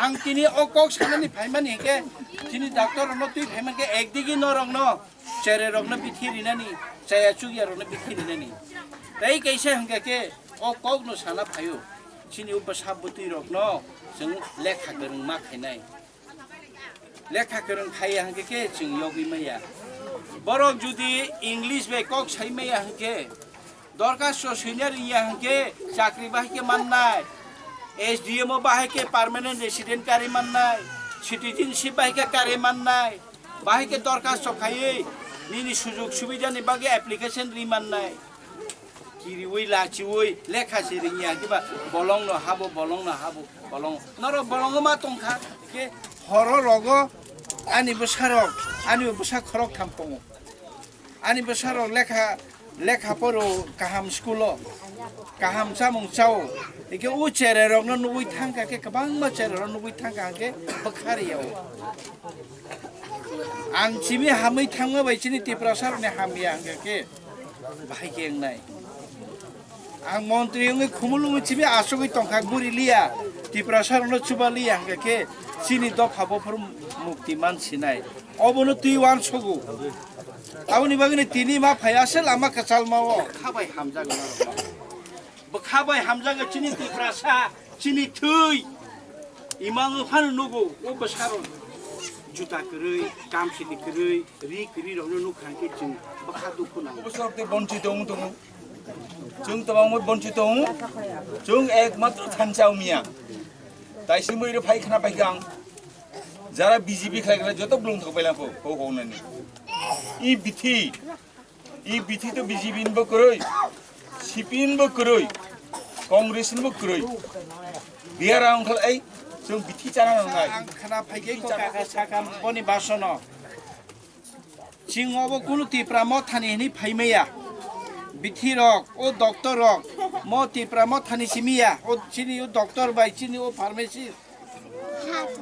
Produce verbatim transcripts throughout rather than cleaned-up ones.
Ang tini o kok sanani phaimani hinkhe chini doctor rokno twi phaimani khe ekdigi norokno chererokno bithi rinani, chaya chukyarokno bithi rinani. Tei kaisa hinkhe khe o kokno sana phaio, chini o bwsa bwtwirokno chwng lekha kwrwng ma khainai. Lekha kwrwng khaiya hinkhe khe chwng yogwi maya. Borok jodi English bai kok sai maya hinkhe, dorkhasto swina rwngya hinkhe chakri bahai khe mannai, S D M o bahai khe permanent resident kari mannai, citizenship bahai khe kari mannai, bahai khe dorkhasto khaiwi nini sujug subidani bagwi application ri mannai. Kiriwi lachiwi lekha se rwngya hinkhe ba bolongno habo, bolongno habo, bolong. Norok bolongo ma tongkha, hinkhe horo rogo ani bwsarok, ani bwsa khorok tham tongo. Ani bwsarok lekha, lekha poro kaham school o, kaham chamung chao. Eke o chererokno nugwi thangkha khe kwbangma chererok nugwi thangkha hwnkhe bwkha riyao. Ang chini hamwi thangma bai chini Tiprasarokni hamya hwnkha khe bahai khe wngnai. Ang montri wngwi khumulwngwi chini asugwi tongkha guri liya, Tiprasarokno chuba liya hwnkha khe chini dopha bophor mukti man sinai. Obono twi uansogo. Aboni bagwino tini ma phai aswk lama kwchalmao kha bai hamjago norokno. Bwkha bai hamjago chini Tiprasa, chini thwi. Imango phano nugo o bwsarok juta kwrwi, kamchwlwi kwrwi, ri kwrwi rokno nukha hwnkhe chwng bwkha dukhu nango. Bwsarok tei bonchito wng tongo. Chwng twbangma bonchito wng. Chwng ekmatro thansa wngya. Taisi mwiro phai khna paikha ang. Jara B J P khlai khlai joto blung thok pailangkho, ho ho nani. I bithi, i bithi to B J P ni bo kwrwi, C P M ni bo kwrwi, Congress ni bo kwrwi. Biara wngkha ai, chwng bithi chana nangnai. Ang khna phaikhe ko kaka sakam boni basono. Chwng obo kunu Tipra mothani hwnwi phaimaya. Bithirok, o doctor rok, mo Tipra mothani simiya, o chini o doctor bai chini o pharmacist.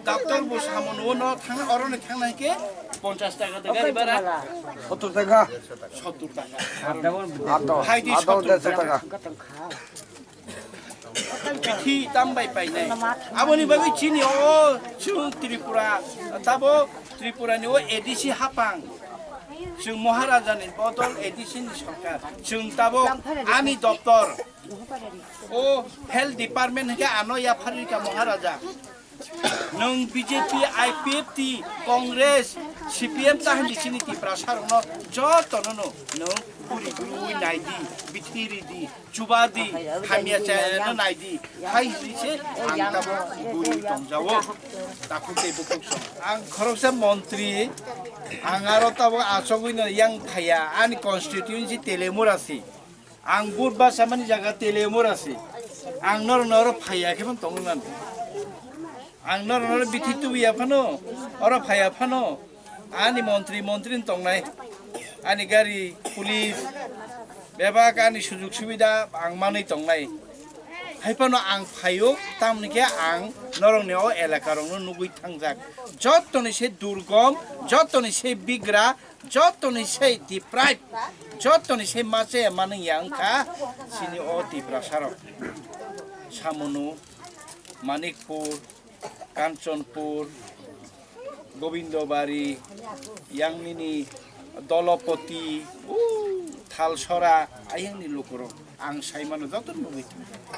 Doctor bo samung nugo no thang, oro ni thang nai khe ponchas taka de gari bara. Sottur taka. Sottur taka. Ato, Hai di ato sottur dersho taka. Bithi tam bai painai. Aboni bagwi chini o chwng Tripura, tabo Tripura ni o A D C hapang. Chwng Maharaja ni bodol A D C ni sorkar. Chwng tabo ani doptor. O health department hwnkhe ano yapharwi ka Maharaja. Nwng B J P, I P F T, Congress, C P M ta hwnwi chini Tiprasa rokno jotono no nwng guri gurui nai di, bithi ri di, chuba di, hamya chayano nai di, hai hwnwi se ang tabo guri tongjago. Takhuk tei bukhuk song. Ang khoroksa montri, ang aro tabo achogwi no yang phaiya, ani constituency Telemura si. Ang vote basamani jaga Telemura si. Ang norok norok phaiya khe phano tongwi mano. Ang norok norok bithi tubuya phano, oro phaiya phano. Ani montri, montri ni tongnai. Ani gari, police, bebak ani sujug subida ang manwi tongnai. Hai phano ang phaio, tamni khe ang norokni o elaka rokno nugwi thangjak. Jottoni se durgom, jottoni se bigra, Jotoni sei deprive, jotoni sei ma chaya manwi ya wngkha chini o Tiprasa rok. Samunu, Manikpur, Kanchanpur, Gobindobari, yang nini Dolopoti, u, Thalsora, ayang ni lukurok ang sai mano joto nugwi thangkha.